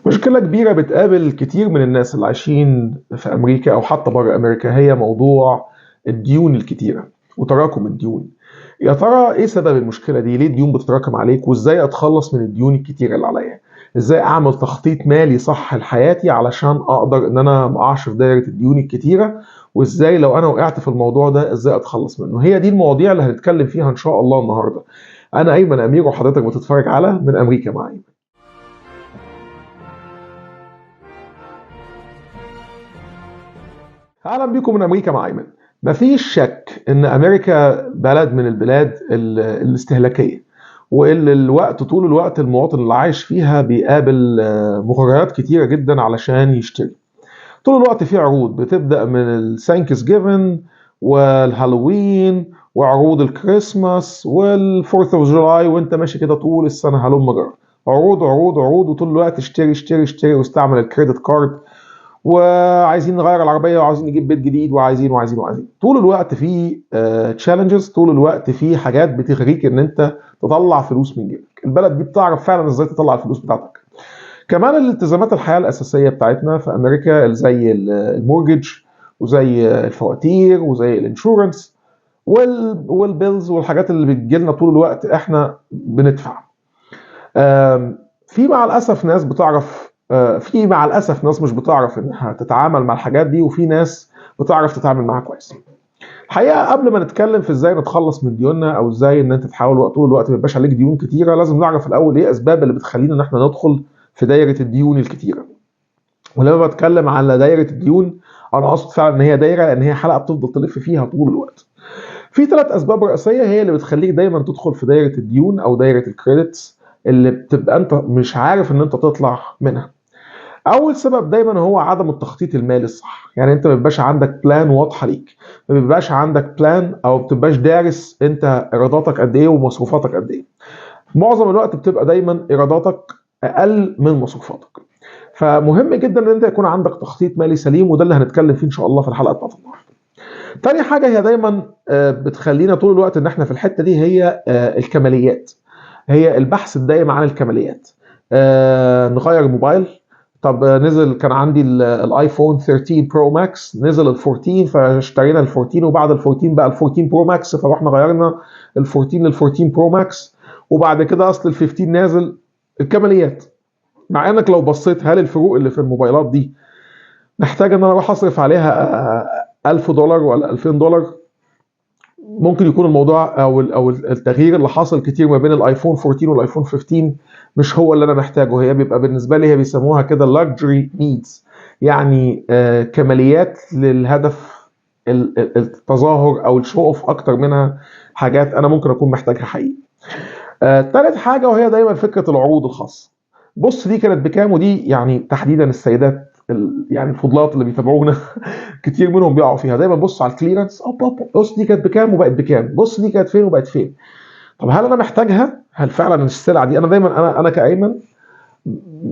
مشكلة كبيرة بتقابل كتير من الناس اللي عايشين في أمريكا أو حتى بره أمريكا هي موضوع الديون الكتيرة وتراكم الديون. يا ترى إيه سبب المشكلة دي؟ ليه الديون بتتراكم عليك؟ وإزاي أتخلص من الديون الكتيرة اللي عليا؟ إزاي أعمل تخطيط مالي صح لحياتي علشان أقدر إن أنا ما أقعش في دايرة الديون الكتيرة؟ وإزاي لو أنا وقعت في الموضوع ده إزاي أتخلص منه؟ هي دي المواضيع اللي هنتكلم فيها إن شاء الله النهاردة. أنا أيمن أمير وحضرتك بتتفرج على من أمريكا مع أيمن. اهلا بيكم من امريكا مع ايمن. مفيش شك ان امريكا بلد من البلاد الاستهلاكية، واللي الوقت طول الوقت المواطن اللي عايش فيها بيقابل مغريات كتيرة جدا علشان يشتري. طول الوقت في عروض بتبدا من ال Thanksgiving والهالوين وعروض الكريسماس وال Fourth of July، وانت ماشي كده طول السنة هلم جرى عروض عروض عروض، وطول الوقت اشتري اشتري اشتري واستعمل ال credit card، وعايزين نغير العربية وعايزين نجيب بيت جديد وعايزين وعايزين وعايزين. طول الوقت في challenges، طول الوقت في حاجات بتغريك ان انت تطلع فلوس من جيبك. البلد دي بتعرف فعلا ازاي تطلع الفلوس بتاعتك. كمان الالتزامات الحياة الاساسية بتاعتنا في امريكا زي ال mortgage وزي الفواتير وزي ال insurance وال bills والحاجات اللي بتجيلنا طول الوقت احنا بندفع. في مع الاسف ناس بتعرف، في مع الاسف ناس مش بتعرف انها تتعامل مع الحاجات دي، وفي ناس بتعرف تتعامل معاها كويس. الحقيقة قبل ما نتكلم في ازاي نتخلص من ديوننا او ازاي ان انت تحاول طول الوقت ما يبقاش عليك ديون كتيرة، لازم نعرف الاول ايه اسباب اللي بتخلينا ان احنا ندخل في دايرة الديون الكتيرة. ولما بتكلم على دايرة الديون انا اقصد فعلا ان هي دايرة، لان هي حلقة بتفضل تلف فيها طول الوقت. في ثلاث اسباب رئيسية هي اللي بتخليك دايما تدخل في دايرة الديون او دايرة ال credits اللي بتبقى انت مش عارف ان انت تطلع منها. اول سبب دايما هو عدم التخطيط المالي الصح، يعني انت ما بيبقاش عندك plan واضحة ليك، ما بيبقاش عندك plan او ما بتبقاش دارس انت ايراداتك قد ايه ومصروفاتك قد ايه. معظم الوقت بتبقى دايما ايراداتك اقل من مصروفاتك. فمهم جدا ان انت يكون عندك تخطيط مالي سليم، وده اللي هنتكلم فيه ان شاء الله في الحلقة بتاعت النهارده. تاني حاجة هي دايما بتخلينا طول الوقت ان احنا في الحتة دي هي الكماليات، هي البحث الدائم عن الكماليات. نغير الموبايل، طب نزل كان عندي ال iPhone 13 Pro Max، نزل ال 14 فاشترينا ال 14، وبعد ال 14 بقى ال 14 Pro Max، فروحنا غيرنا ال 14 لل 14 Pro Max، وبعد كده اصل ال 15 نازل. الكماليات، مع انك لو بصيت هل الفروق اللي في الموبايلات دي محتاج ان انا اروح اصرف عليها $1000 ولا $2000؟ ممكن يكون الموضوع او التغيير اللي حصل كتير ما بين ال iPhone 14 وال iPhone 15 مش هو اللي انا محتاجه. هي بيبقى بالنسبة لي هي بيسموها كده luxury needs، يعني كماليات للهدف التظاهر او ال show off اكتر منها حاجات انا ممكن اكون محتاجها حقيقي. تالت حاجة وهي دايما فكرة العروض الخاصة. بص دي كانت بكام، ودي يعني تحديدا السيدات يعني الفضلات اللي بيتابعونا كتير منهم بيقعوا فيها. دايما بص على ال clearance، بص دي كانت بكام وبقت بكام، بص دي كانت فين وبقت فين. طب هل انا محتاجها؟ هل فعلا السلعة دي؟ انا دايما انا كأيمن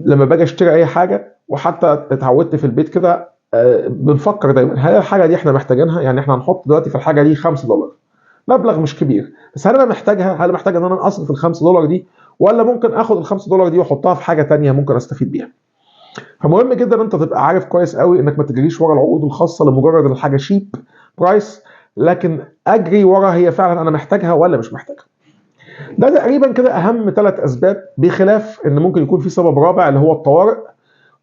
لما باجي اشتري اي حاجة، وحتى اتعودت في البيت كده، بنفكر دايما هل الحاجة دي احنا محتاجينها؟ يعني احنا هنحط دلوقتي في الحاجة دي $5، مبلغ مش كبير، بس هل انا محتاجها؟ هل محتاج ان انا اصرف ال $5 دي، ولا ممكن اخد ال $5 دي واحطها في حاجة تانية ممكن استفيد بيها؟ فمهم جدا ان انت تبقى عارف كويس قوي انك ما تجريش ورا العقود الخاصة لمجرد ان الحاجة cheap price، لكن اجري ورا هي فعلا انا محتاجها ولا مش محتاجها. ده تقريبا كده اهم ثلاث اسباب، بخلاف ان ممكن يكون في سبب رابع اللي هو الطوارئ،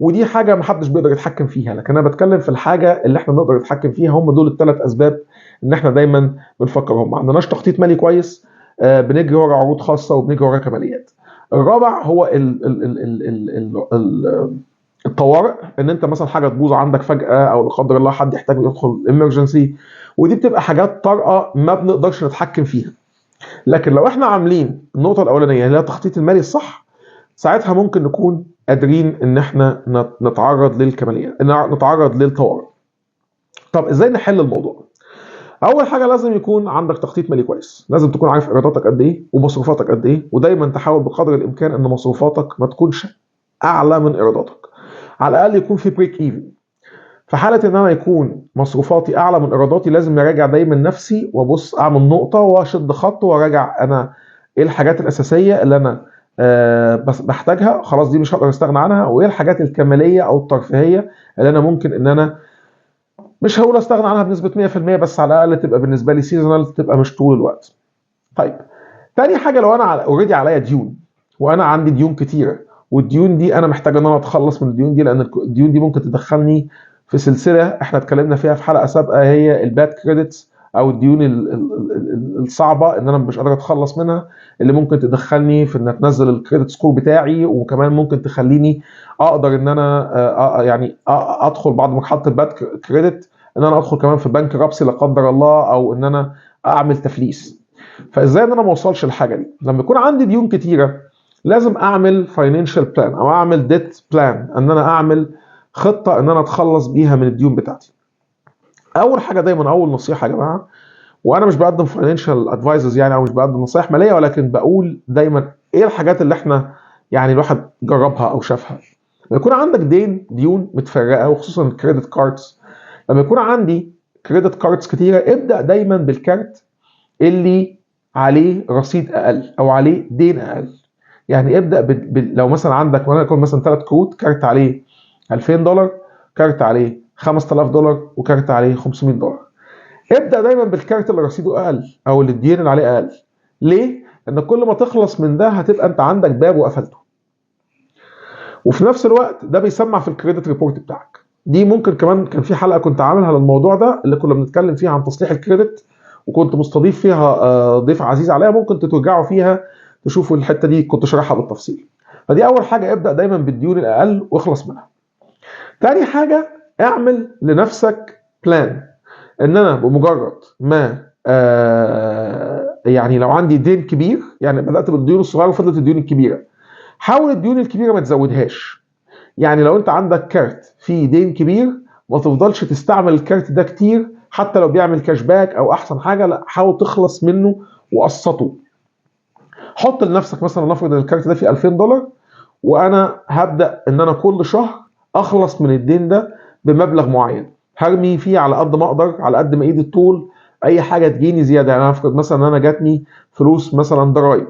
ودي حاجة ما حدش بيقدر يتحكم فيها، لكن انا بتكلم في الحاجة اللي احنا نقدر نتحكم فيها. هم دول الثلاث اسباب ان احنا دايما بنفكر هم ما عندناش تخطيط مالي كويس، بنجري ورا عروض خاصة وبنجري ورا كماليات. الرابع هو ال ال ال ال ال ال الطوارئ، ان انت مثلا حاجة تبوظ عندك فجاة، او لا قدر الله حد يحتاج يدخل emergency، ودي بتبقى حاجات طارئة ما بنقدرش نتحكم فيها. لكن لو احنا عاملين النقطة الاولانية اللي هي التخطيط المالي الصح، ساعتها ممكن نكون قادرين ان احنا نتعرض للكماليات، نتعرض للطوارئ. طب ازاي نحل الموضوع؟ اول حاجة لازم يكون عندك تخطيط مالي كويس، لازم تكون عارف ايراداتك قد ايه ومصروفاتك قد ايه، ودايما تحاول بقدر الامكان ان مصروفاتك ما تكونش اعلى من ايراداتك، على الاقل يكون في break even. في حاله ان انا يكون مصروفاتي اعلى من ايراداتي، لازم اراجع دايما نفسي وابص اعمل نقطة واشد خط واراجع انا ايه الحاجات الاساسية اللي انا بس بحتاجها خلاص دي مش هقدر استغنى عنها، وايه الحاجات الكماليه او الترفيهية اللي انا ممكن ان انا مش هقول استغنى عنها بنسبة 100%، بس على الاقل تبقى بالنسبة لي seasonal، تبقى مش طول الوقت. طيب تاني حاجة، لو انا already عليا ديون، وانا عندي ديون كتيرة، والديون دي انا محتاج ان انا اتخلص من الديون دي، لان الديون دي ممكن تدخلني في سلسلة احنا اتكلمنا فيها في حلقة سابقه، هي ال bad credits او الديون الصعبة ان انا مش قادر اتخلص منها، اللي ممكن تدخلني في ان تنزل ال credit score بتاعي، وكمان ممكن تخليني اقدر ان انا يعني ادخل بعد مرحلة ال bad credit ان انا ادخل كمان في bankruptcy لا قدر الله، او ان انا اعمل تفليس. فازاي ان انا ما اوصلش للحاجة دي؟ لما يكون عندي ديون كتيرة لازم اعمل financial plan او اعمل debt plan، ان انا اعمل خطه ان انا اتخلص بيها من الديون بتاعتي. اول حاجة دايما، اول نصيحة يا جماعة، وانا مش بقدم financial advices يعني، او مش بقدم نصايح ماليه، ولكن بقول دايما ايه الحاجات اللي احنا يعني الواحد جربها او شافها. لما يكون عندك ديون متفرقة، وخصوصا ال credit cards، لما يكون عندي credit cards كتيرة، ابدا دايما بالكارت اللي عليه رصيد اقل او عليه دين اقل. يعني ابدا لو مثلا عندك وليكن مثلا 3 كروت، كارت عليه $2000، كارت عليه $5000، وكارت عليه $500. ابدا دايما بالكارت اللي رصيده اقل او اللي الدين اللي عليه اقل. ليه؟ لان كل ما تخلص من ده هتبقى انت عندك باب وقفلته، وفي نفس الوقت ده بيسمع في ال credit report بتاعك. دي ممكن كمان كان في حلقة كنت عاملها للموضوع ده اللي كنا بنتكلم فيها عن تصليح ال credit، وكنت مستضيف فيها ضيف عزيز عليا، ممكن ترجعوا فيها تشوفوا الحتة دي كنت شارحها بالتفصيل. فدي اول حاجة، ابدا دايما بالديون الاقل واخلص منها. تاني حاجة، اعمل لنفسك plan، ان انا بمجرد ما يعني لو عندي دين كبير، يعني بدات بالديون الصغيرة وفضلت الديون الكبيرة، حاول الديون الكبيرة ما تزودهاش. يعني لو انت عندك كارت فيه دين كبير، ما تفضلش تستعمل الكارت ده كتير، حتى لو بيعمل cash back او احسن حاجة، لا حاول تخلص منه وقسطه. حط لنفسك مثلا، نفرض ان الكارت ده فيه $2000، وانا هبدا ان انا كل شهر اخلص من الدين ده بمبلغ معين، هرمي فيه على قد ما اقدر، على قد ما ايدي الطول، اي حاجة تجيني زيادة. يعني انا افرض مثلا ان انا جاتني فلوس مثلا ضرايب،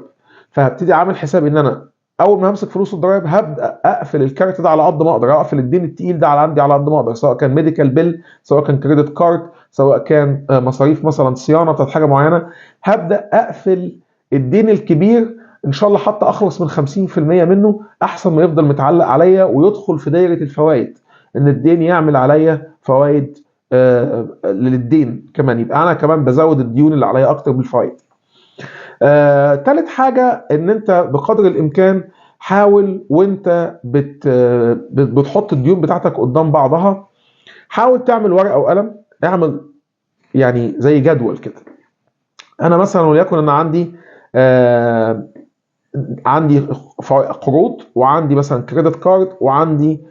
فهبتدي اعمل حساب ان انا اول ما همسك فلوس الضرايب هبدا اقفل الكارت ده على قد ما اقدر، اقفل الدين التقيل ده على عندي على قد ما اقدر، سواء كان medical bill، سواء كان credit card، سواء كان مصاريف مثلا صيانة بتاعت حاجة معينة. هبدا اقفل الدين الكبير ان شاء الله حتى اخلص من 50% منه، احسن ما يفضل متعلق عليا ويدخل في دايرة الفوائد، ان الدين يعمل عليا فوائد للدين كمان، يبقى انا كمان بزود الديون اللي عليا اكتر بالفوائد. تالت حاجة، ان انت بقدر الامكان حاول وانت بتحط الديون بتاعتك قدام بعضها، حاول تعمل ورقة وقلم، اعمل يعني زي جدول كده. انا مثلا وليكن انا عندي قروض، وعندي مثلا credit card، وعندي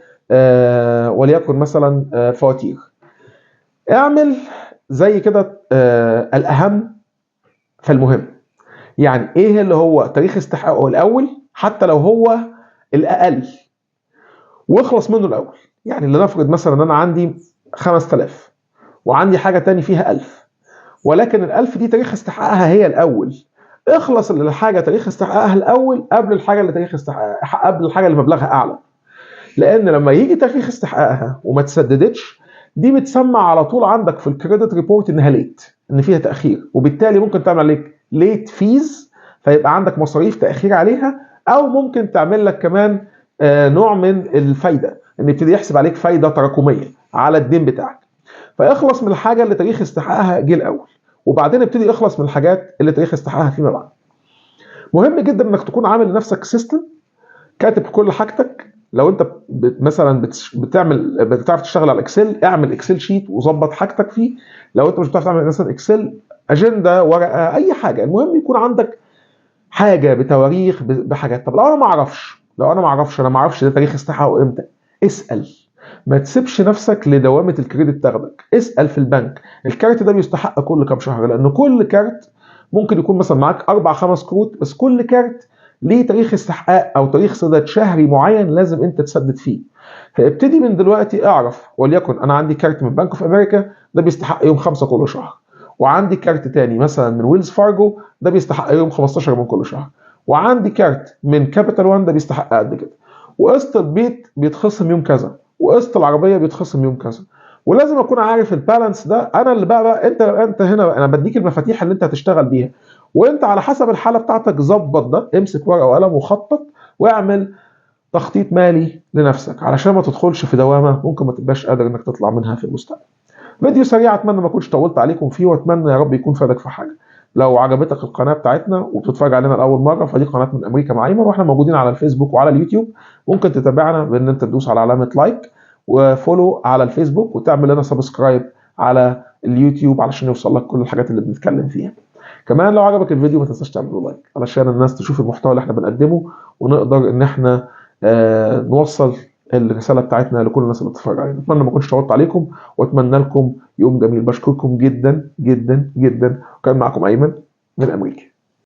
وليكن مثلا فواتير. اعمل زي كده الاهم فالمهم، يعني ايه اللي هو تاريخ استحقاقه الاول حتى لو هو الاقل، واخلص منه الاول. يعني اللي نفرض مثلا ان انا عندي 5000 وعندي حاجة تاني فيها 1000، ولكن ال1000 دي تاريخ استحقاقها هي الاول، اخلص الحاجة تاريخ استحقاقها الاول قبل الحاجة اللي تاريخ استحقاقها، قبل الحاجة اللي مبلغها اعلى. لان لما يجي تاريخ استحقاقها وما تسددتش، دي بتسمع على طول عندك في ال credit report انها late، ان فيها تاخير، وبالتالي ممكن تعمل عليك late fees، فيبقى عندك مصاريف تاخير عليها، او ممكن تعمل لك كمان نوع من الفايدة، ان يبتدي يحسب عليك فايده تراكمية على الدين بتاعك. فاخلص من الحاجة اللي تاريخ استحقاقها جه الاول، وبعدين ابتدي اخلص من الحاجات اللي تاريخ استحقاقها فيما بعد. مهم جدا انك تكون عامل لنفسك system، كاتب كل حاجتك. لو انت مثلا بتعمل بتعرف تشتغل على ال Excel، اعمل Excel sheet وظبط حاجتك فيه. لو انت مش بتعرف تعمل مثلا Excel، اجندة، ورقة، اي حاجة، المهم يكون عندك حاجة بتواريخ بحاجات. طب لو انا ما اعرفش، لو انا ما اعرفش، انا ما اعرفش ده تاريخ استحقاقه امتى، اسال. ما تسيبش نفسك لدوامه ال credit تاخدك، اسال في البنك الكارت ده بيستحق كل كام شهر، لان كل كارت ممكن يكون مثلا معاك 4 5 كروت، بس كل كارت ليه تاريخ استحقاق او تاريخ سداد شهري معين لازم انت تسدد فيه. فابتدي من دلوقتي اعرف، وليكن انا عندي كارت من Bank of America ده بيستحق يوم 5 كل شهر، وعندي كارت تاني مثلا من Wells Fargo ده بيستحق يوم 15 من كل شهر، وعندي كارت من Capital One ده بيستحق قد كده، وقسط البيت بيتخصم يوم كذا، وقسط العربية بيتخصم يوم كذا. ولازم اكون عارف ال balance ده. انا اللي بقى انت هنا انا بديك المفاتيح اللي انت هتشتغل بيها، وانت على حسب الحالة بتاعتك ظبط ده. امسك ورقة وقلم وخطط واعمل تخطيط مالي لنفسك علشان ما تدخلش في دوامه ممكن ما تبقاش قادر انك تطلع منها في المستقبل. فيديو سريع، اتمنى ما اكونش طولت عليكم فيه، واتمنى يا رب يكون فادك في حاجة. لو عجبتك القناة بتاعتنا وبتتفرج علينا لاول مرة، فدي قناة من امريكا مع ايمن، واحنا موجودين على الفيسبوك وعلى اليوتيوب. ممكن تتابعنا بان انت تدوس على علامة like و follow على الفيسبوك، وتعمل لنا subscribe على اليوتيوب علشان يوصل لك كل الحاجات اللي بنتكلم فيها. كمان لو عجبك الفيديو ما تنساش تعمل like علشان الناس تشوف المحتوى اللي احنا بنقدمه، ونقدر ان احنا نوصل الرسالة بتاعتنا لكل الناس اللي بتتفرج علينا. اتمنى ما اكونش طولت عليكم، واتمنى لكم يوم جميل. بشكركم جدا جدا جدا، وكان معكم ايمن من امريكا.